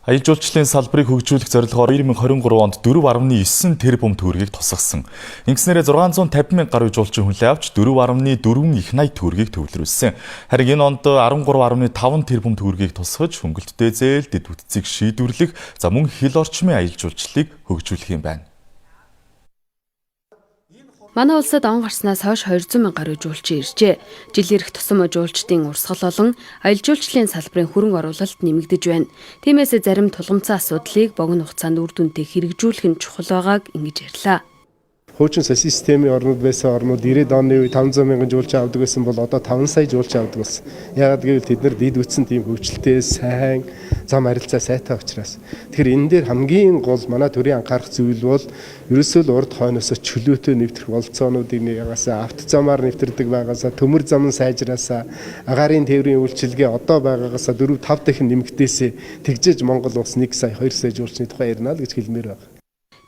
Аялал жуулчлалын салбарыг хөгжүүлэх зорилгоор 2023 онд 4.9 тэрбум төгрөгийг тусгасан. Ингэснээрээ 650 мянга гаруй жуулчин хүлээн авч 4.4 их 80 төгрөгийг төвлөрүүлсэн. Харин энэ онд 13.5 тэрбум төгрөгийг тусгаж хөнгөлөлттэй зээл, дэд бүтцийг шийдвэрлэх, за мөн хил орчмын аялал жуулчлалыг хөгжүүлэх юм байна. Манай улсад он гарснаас хойш 200 мянга гаруй жуулчин иржээ. Жил ирэх тусам жуулчдын урсгал болон аялал жуулчлалын салбарын хөрөнгө оруулалт нэмэгдэж байна. Тиймээс зарим тулгамдсан асуудлыг богино хугацаанд үр дүнтэй хэрэгжүүлэх нь чухал байгааг ингэж ярьлаа. Хуучин социалист системийн орнууд байсан орнууд 90-ад оны үед 500 мянган жуулчин авдаг байсан бол одоо 5 сая жуулчин авдаг болсон. Яагаад гэвэл тэд нар дэд бүтцэн тийм хөгжилтэй, сайн зам харилцаа сайтай учраас. Тэгэхээр энэ дээр хамгийн гол манай төрийн анхаарах зүйл бол ерөөсөө л урд хойноосоо чөлөөтэй нэвтрэх болцоонуудыг нэгээсээ автозамаар нэвтэрдэг байгаасаа, төмөр зам нь сайжраасаа, агаарын тээврийн үйлчилгээ одоо байгаагаасаа 4 5 дахин нэмэгдээсээ тэгжээж Монгол улс 1 сая 2 сая жуулчны тухай ярина л гэж хэлмээр байна.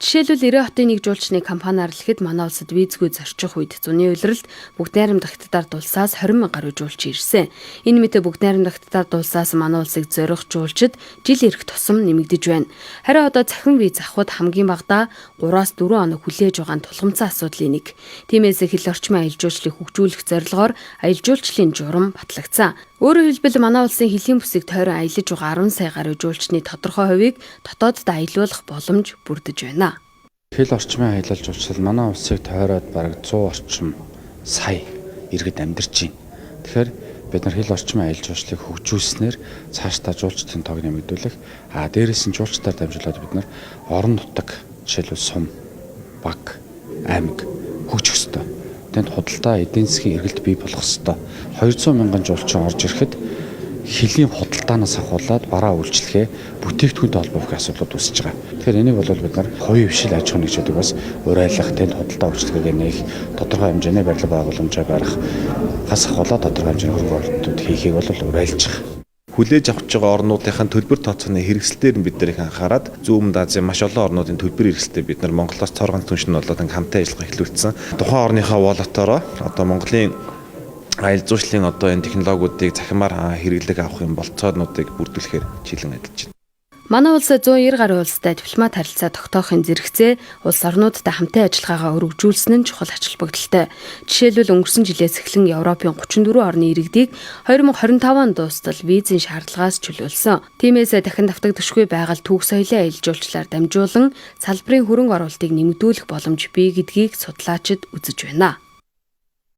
Жишээлбэл, 90 хотын нэг жуулчны компаниар хэлэхэд манай улсад визгүй зорчих үед зуны улиралд Бүгд Найрамдах Хятадаар улсаас 20 мянга гаруй жуулчин ирсэн. Энэ мэт Бүгд Найрамдах Хятадаар улсаас манай улсыг зорих жуулчид жил ирэх тусам нэмэгдэж байна. Харин одоо цахим виз авахад хамгийн багадаа 3-аас 4 хоног хүлээж байгаа нь тулгамдсан асуудлын нэг. Тиймээс хил орчмын аялал жуулчлалыг хөгжүүлэх зорилгоор аялал жуулчлалын журам батлагдсан. Өөрөөр хэлбэл, манай улсын хилийн бүсийг тойрон аялаж байгаа 10 сая гаруй жуулчны тодорхой хувийг дотоодод аялуулах боломж бүрдэж байна. Хил орчмын аялал жуулчлал манай улсыг тойроод бараг 100 орчим сая иргэд амьдарч байна. Тэгэхээр бид нар хил орчмын аялал жуулчлалыг хөгжүүлснээр цаашдаа жуулчдын тоог нэмэгдүүлэх, дээрээс нь жуулчдаар дамжуулаад бид нар орон нутаг, жишээлбэл сум, баг, аймаг хөгжих ёстой. Тэнд худалдаа, эдийн засгийн эргэлт бий болох ёстой. 200 мянган жуулчин орж ирэхэд хөлийн худалдаанаас ахуулаад бараа үйлчилгээ, бүтээгдэхүүнтэй холбоотой асуудлууд үүсэж байгаа. Тэгэхээр энийг бол бид нар хувийн хвшил аж ахуйн нэгжүүдийг бас урайлах, тэнд худалдаа үйлчилгээг нээх, тодорхой хэмжээний барилга байгууламжаа барих, хас ахуулаад тодорхой хэмжээний хөрөнгө оруулалтууд хийхийг бол урайлж байгаа. Хүлээж авч байгаа орнуудынхаа төлбөр тооцооны хэрэгсэлээр нь бид нар их анхаарад Зүүн Өмнөд Азийн маш олон орнуудын төлбөр хэрэгсэлтэй бид нар Монголоос цор ганц түнш нь болоод хамтын ажиллагаа эхлүүлсэн. Тухайн орныхоо wallet-оороо одоо Монголын аялал жуулчлалын одоо энэ технологиудыг цахимаар хэрэглэг авах юм болцоонуудыг бүрдүүлэхээр чиглэн ажиллаж байна. Манай улс 190 гаруй улстай дипломат харилцаа тогтоохын зэрэгцээ улс орнуудтай хамтын ажиллагаагаа өргөжүүлсэн нь чухал ач холбогдолтой. Жишээлбэл, өнгөрсөн жилээс эхлэн Европын 34 орны иргэдийг 2025 он дуустал визийн шаардлагаас чөлөөлсөн. Тиймээс дахин давтагдашгүй байгаль түүх соёлын аялал жуулчлалаар дамжуулан салбарын хөрөнгө оруулалтыг нэмэгдүүлэх боломж бий гэдгийг судлаачид үзэж байна.